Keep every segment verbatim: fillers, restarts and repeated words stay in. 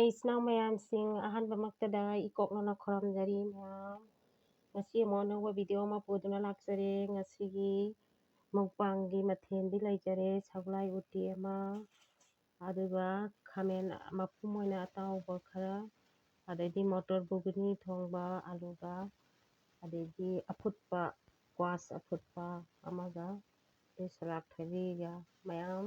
ꯏꯆꯤꯟ ꯏꯅꯥꯎ ꯃꯌꯥꯝꯁꯤꯡ, ꯑꯍꯥꯟꯕꯃꯛꯇꯗ ꯏꯀꯣꯛꯅꯅ ꯈꯨꯔꯨꯝꯖꯔꯤ ꯃꯌꯥꯝ꯫ ꯉꯁꯤ ꯑꯃꯨꯛ ꯑꯅꯧꯕ video ꯑꯃ ꯄꯨꯗꯨꯅ ꯂꯥꯛꯆꯔꯦ꯫ ꯉꯁꯤꯒꯤ mukbangꯒꯤ ꯃꯊꯦꯜꯗꯤ ꯂꯩꯖꯔꯦ, ꯁꯒꯣꯜꯍꯋꯥꯏ ꯎꯇꯤ ꯑꯃ, ꯑꯗꯨꯒ ꯈꯥꯃꯦꯟ ꯃꯄꯨꯝ ꯑꯣꯏꯅ ꯑꯇꯥꯎꯕ ꯈꯔ, ꯑꯗꯩꯗꯤ ꯃꯣꯇꯣꯔ ꯘꯨꯒꯅꯤ ꯊꯣꯡꯕ ꯑꯂꯨꯒ, ꯑꯗꯩꯗꯤ ꯑꯐꯨꯠꯄ, squash ꯑꯐꯨꯠꯄ ꯑꯃꯒ, ꯑꯗꯩ salad ꯊꯕꯤꯒ ꯃꯌꯥꯝ꯫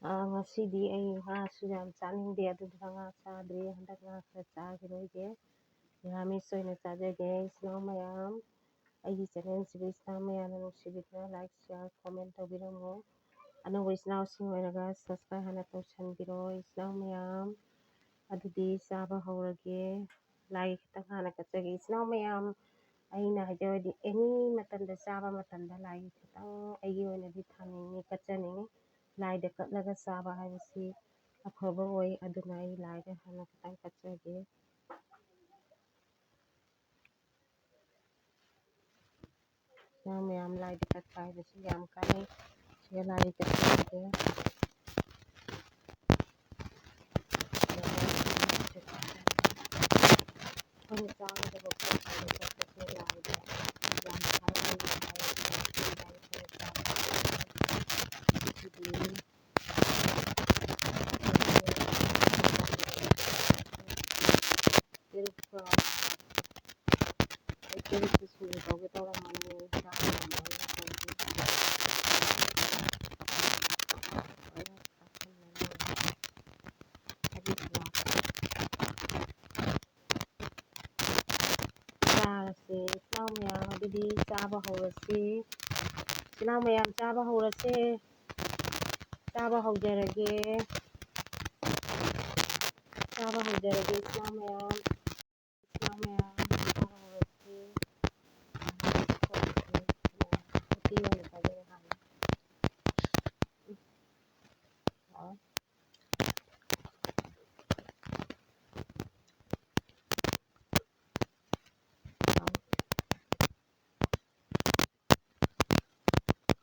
ꯑꯥ, ꯉꯁꯤꯗꯤ ꯑꯩ ꯉꯥꯁꯨ ꯌꯥꯝ ꯆꯥꯅꯤꯡꯗꯦ, ꯑꯗꯨꯗꯨꯅ ꯉꯥ ꯆꯥꯗ꯭ꯔꯤ꯫ ꯍꯟꯗꯛ ꯉꯥ ꯈꯔ ꯆꯥꯈꯤꯔꯣꯏꯒꯦ, ꯅꯤꯔꯥꯃꯤꯁ ꯑꯣꯏꯅ ꯆꯥꯖꯒꯦ꯫ ꯏꯆꯤꯟ ꯏꯅꯥꯎ ꯃꯌꯥꯝ, ꯑꯩꯒꯤ channelꯁꯤꯕꯨ ꯏꯆꯤꯟ ꯏꯅꯥꯎ ꯃꯌꯥꯝꯅ ꯅꯨꯡꯁꯤꯕꯤꯗꯨꯅ like, share, comment ꯇꯧꯕꯤꯔꯝꯃꯨ꯫ ꯑꯅꯧꯕ ꯏꯆꯤꯟ ꯏꯅꯥꯎꯁꯤꯡ ꯑꯣꯏꯔꯒ subscribe ꯍꯥꯟꯅ ꯇꯧꯁꯟꯕꯤꯔꯣ ꯏꯆꯤꯟ ꯏꯅꯥꯎ ꯃꯌꯥꯝ꯫ ꯑꯗꯨꯗꯤ ꯆꯥꯕ ꯍꯧꯔꯒꯦ꯫ ꯂꯥꯏꯒꯤ ꯈꯤꯇꯪ ꯍꯥꯟꯅ ꯀꯠꯆꯒꯦ꯫ ꯏꯆꯤꯟ ꯏꯅꯥꯎ ꯃꯌꯥꯝ, ꯑꯩꯅ ꯍꯥꯏꯖꯧ ꯍꯥꯏꯗꯤ any ꯃꯇꯝꯗ, ꯆꯥꯕ ꯃꯇꯝꯗ ꯂꯥꯏꯒꯤ ꯈꯤꯇꯪ ꯑꯩꯒꯤ ꯑꯣꯏꯅꯗꯤ ꯊꯥꯅꯤꯡꯉꯤ, ꯀꯠꯆꯅꯤꯡꯉꯤ꯫ ꯂꯥꯏꯗ ꯀꯠꯂꯒ ꯆꯥꯕ ꯍꯥꯏꯕꯁꯤ ꯑꯐꯕ ꯑꯣꯏ꯫ ꯑꯗꯨꯅ ꯑꯩ ꯂꯥꯏꯗ ꯍꯥꯟꯅ ꯈꯤꯇꯪ ꯀꯠꯆꯒꯦ꯫ ꯅꯪ ꯃꯌꯥꯝ ꯂꯥꯏꯗ ꯀꯠꯄ ꯍꯥꯏꯕꯁꯤ ꯌꯥꯝ ꯀꯥꯟꯅꯩ꯫ ꯁꯤꯗ ꯂꯥꯏꯗ ꯀꯠꯆꯒꯦ꯫ ꯑꯩꯈꯣꯏꯅ ꯆꯥꯒꯗꯕ ꯄꯣꯠ ꯂꯥꯏꯗ ꯀꯠꯄꯁꯦ ꯂꯥꯏꯗ ꯌꯥꯝ ꯊꯥꯒꯠꯂꯤ ꯍꯥꯏ꯫ ꯑꯗꯨꯗꯤ ꯄꯦꯔꯨꯛꯇꯣ, ꯑꯩ ꯄꯦꯔꯨꯛꯇꯣ ꯁꯤꯡꯖꯨ ꯇꯧꯒꯦ ꯇꯧꯔꯝꯕꯅꯦ, ꯆꯥꯕ ꯉꯝꯃꯔꯣꯏ ꯇꯧꯗꯦ꯫ ꯂꯣꯏꯅ ꯆꯥꯁꯤꯜꯂꯦ ꯂꯣꯏꯔꯦ꯫ ꯍꯥꯏꯗꯤ ꯆꯥꯔꯁꯦ ꯏꯆꯤꯟ ꯏꯅꯥꯎ ꯃꯌꯥꯝ, ꯑꯗꯨꯗꯤ ꯆꯥꯕ ꯍꯧꯔꯁꯤ꯫ ꯏꯆꯤꯟ ꯏꯅꯥꯎ ꯃꯌꯥꯝ ꯆꯥꯕ ꯍꯧꯔꯁꯦ꯫ ꯆꯥꯕ ꯍꯧꯖꯔꯒꯦ꯫ ꯆꯥꯕ ꯍꯧꯖꯔꯒꯦ ꯏꯆꯤꯟ ꯏꯅꯥꯎ ꯃꯌꯥꯝ꯫ ꯏꯆꯤꯟ ꯏꯅꯥꯎ ꯃꯌꯥꯝ ꯆꯥꯕ ꯍꯧꯔꯁꯤ꯫ ꯎꯇꯤ ꯑꯣꯏꯅ ꯆꯥꯖꯔꯦ ꯍꯥꯟꯅ꯫ ꯍꯥꯎ꯫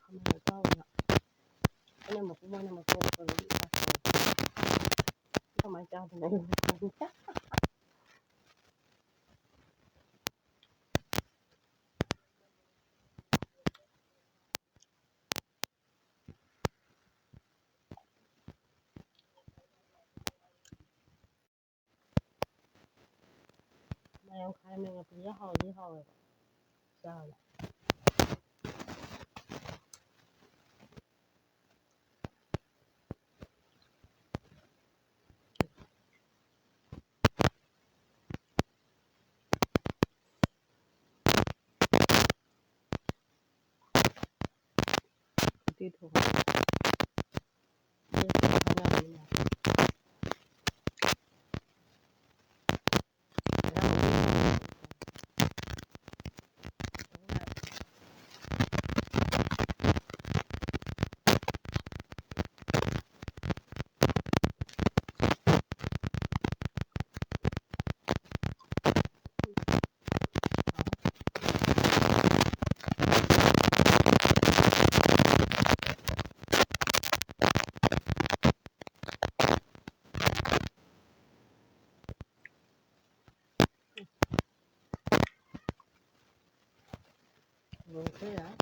ꯈꯥꯃꯦꯟ ꯑꯇꯥꯎꯕ꯫ ꯑꯩꯅ ꯃꯄꯨꯝ ꯑꯣꯏꯅ ꯃꯀꯣꯛ ꯀꯩꯅꯣ ꯆꯥꯁꯤꯜꯂꯦ꯫ ꯀꯃꯥꯏꯅ ꯆꯥꯗꯣꯏꯅꯣ ꯑꯩ? ꯃꯌꯥꯝ ꯈꯥꯏ ꯃꯌꯥꯝ ꯄꯤꯖ ꯍꯥꯎꯗꯤ ꯍꯥꯎꯋꯦꯕ꯫ ꯆꯥꯔꯦ꯫ ꯎꯇꯤ ꯊꯣꯡꯕ꯫ ꯎꯇꯤ ꯊꯣꯡꯕ ꯍꯥꯏꯅꯕꯅꯤꯅꯦ꯫ ꯂꯣꯏꯈ꯭ꯔꯦ, ꯌꯥꯔꯦ꯫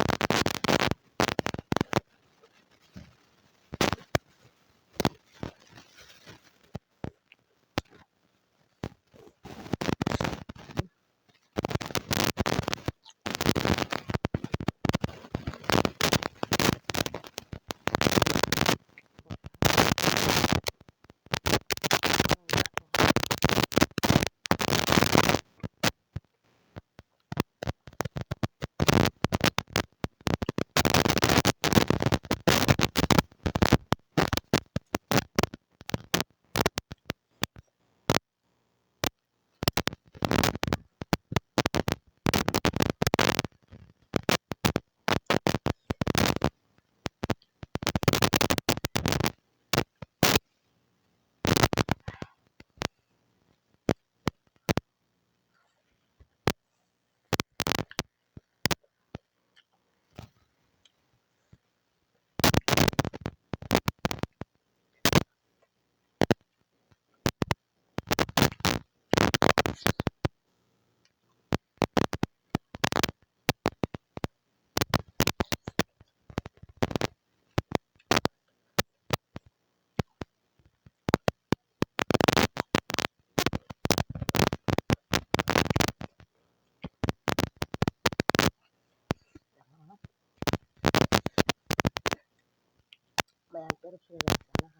ꯍꯧꯔꯦ꯫ ꯌꯥꯝ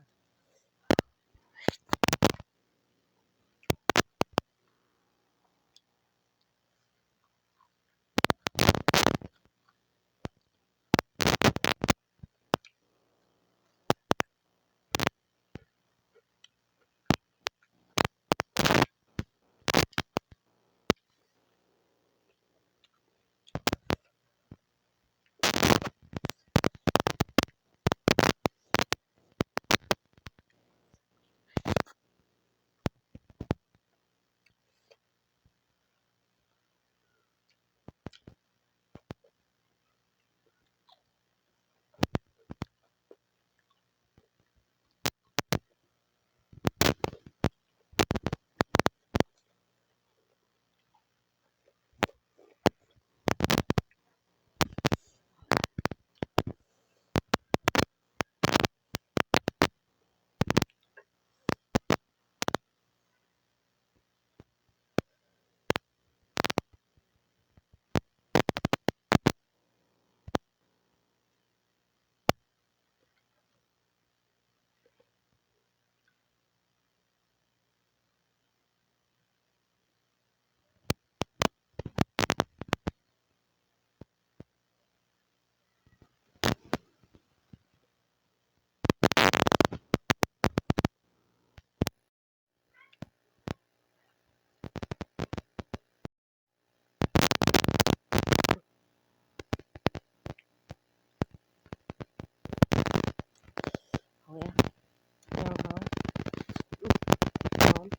ꯍꯥꯎꯋꯦ꯫ ꯎꯝ, ꯍꯥꯎꯋꯦ꯫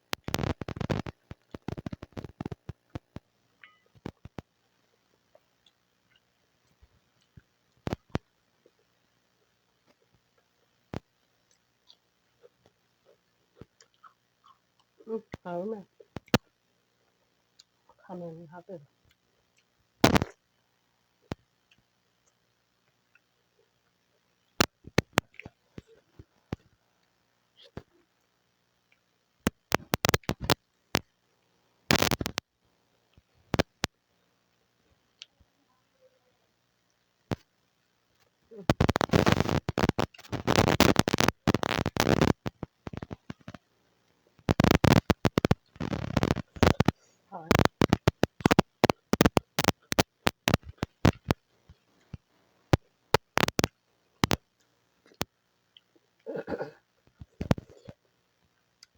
ꯎꯝ, ꯍꯥꯎꯋꯦ ꯃꯌꯥꯝ꯫ ꯈꯥꯃꯦꯟ ꯍꯥꯞꯄꯦꯕ꯫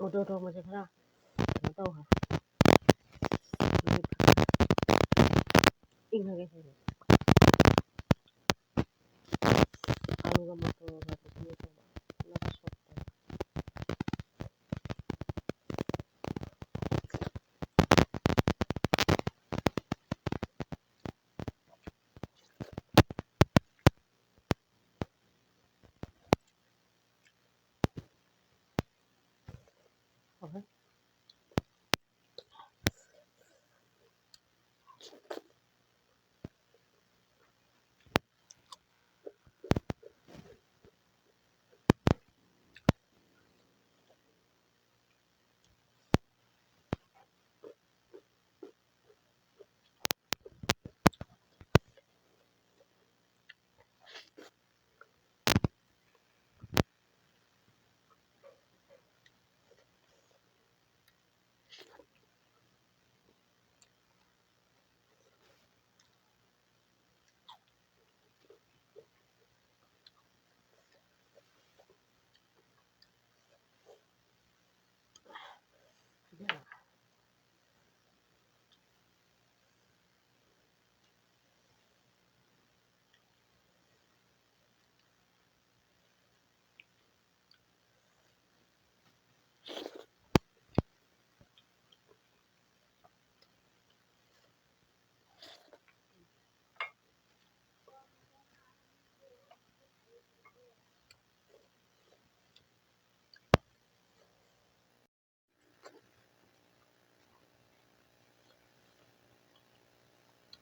ꯃꯣꯇꯣꯔ ꯊꯣꯡꯕꯁꯦ ꯈꯔ ꯀꯩꯅꯣ ꯇꯧꯈ꯭ꯔꯦ꯫ ꯏꯪꯉꯒꯦ ꯁꯤꯗꯤ꯫ ꯑꯂꯨꯒ ꯃꯣꯇꯣꯔꯒ ꯀꯩꯅꯣ ꯇꯧꯕ, ꯄꯨꯂꯞ ꯁꯣꯛ ꯇꯧꯕ꯫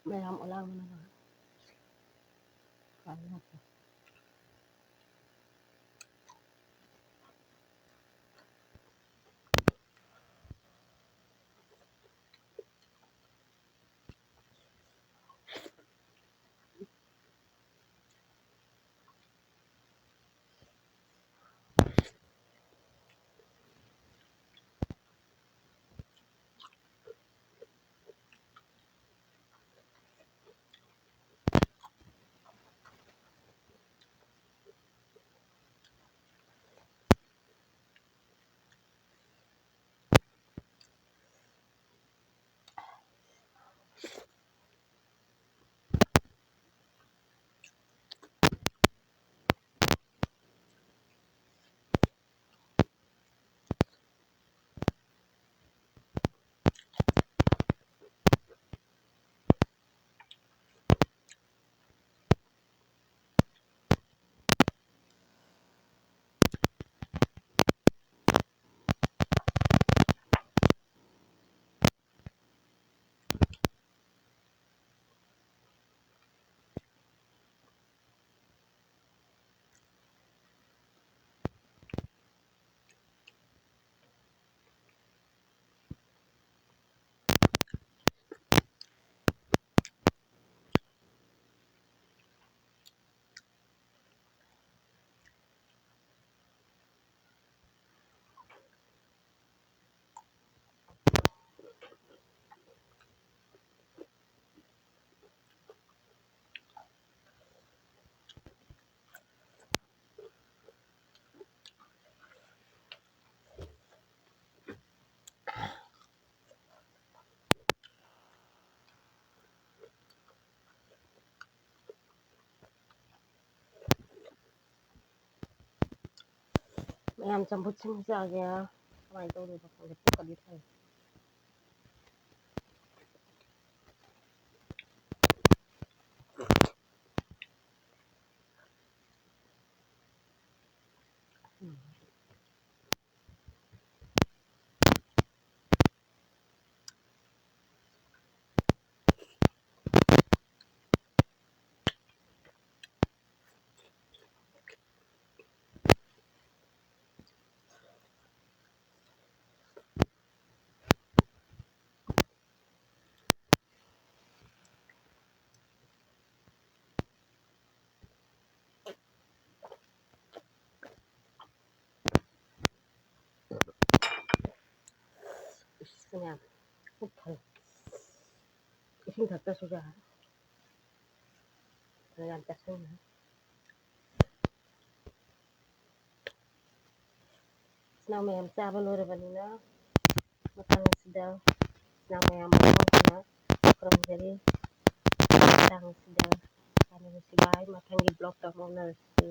ꯃꯌꯥꯝ ꯑꯣꯂꯥꯡꯕꯅ ꯂꯣꯏꯔꯦ꯫ ꯃꯌꯥꯝ ꯆꯝꯐꯨꯠꯁꯤꯡ ꯆꯥꯒꯦ꯫ ꯀꯃꯥꯏꯅ ꯇꯧꯗꯣꯏꯅꯣ ꯈꯪꯗꯦ꯫ ꯄꯨꯛꯀꯗꯤ ꯊꯜꯂꯦ꯫ ꯎꯝ꯫ ꯏꯁ, ꯃꯌꯥꯝ ꯄꯨꯛ ꯊꯜꯂꯦ꯫ ꯏꯁꯤꯡ ꯊꯛꯇ꯭ꯔꯁꯨ ꯌꯥꯔꯦ꯫ ꯌꯥꯝ ꯆꯥꯁꯤꯟꯈ꯭ꯔꯦ꯫ ꯏꯆꯤꯟ ꯏꯅꯥꯎ ꯃꯌꯥꯝ ꯆꯥꯕ ꯂꯣꯏꯔꯕꯅꯤꯅ, ꯃꯊꯪꯁꯤꯗ ꯏꯆꯤꯟ ꯏꯅꯥꯎ ꯃꯌꯥꯝ ꯃꯐꯝ ꯈꯨꯗꯤꯡꯃꯛ ꯈꯨꯔꯨꯝꯖꯔꯤ꯫ ꯃꯊꯪꯁꯤꯗ ꯀꯥꯟꯅꯕꯁꯨ ꯌꯥꯏ꯫ ꯃꯊꯪꯒꯤ vlogꯇ ꯑꯃꯨꯛ ꯎꯅꯔꯁꯤ꯫